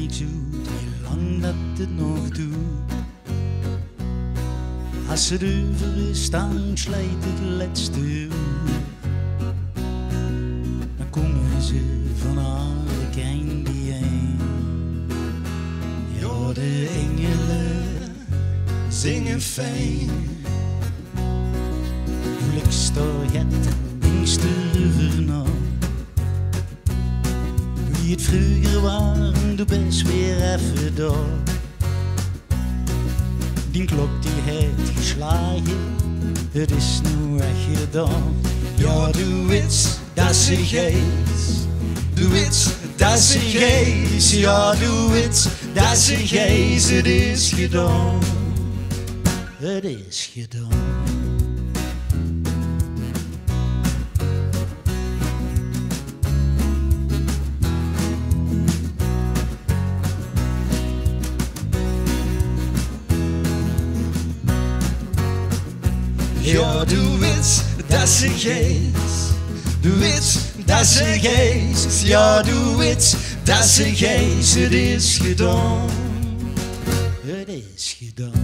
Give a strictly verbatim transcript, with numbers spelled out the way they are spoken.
Niks oet wie lang det 't nog doert. As 't euver is, dan sjleit 't lètste oer. Dan kómme ze van alle kènt biejein. Jao, de ingele zinge fijn. Voel ik stort get en dink d'r euver nao. Wie 't vreuger waor, doe bès weer effe dao. Dien klok die haet gesjlage, 't is noe ech gedaon. Jao, doe wits det ze geis. Doe wits det ze geis. Jao, doe wits det ze geis. 't Is gedaon. 't Is gedaon. Jao, doe wits det ze geis. Doe wits det ze geis. Jao, doe wits det ze geis. 't Is gedaon. 't Is gedaon.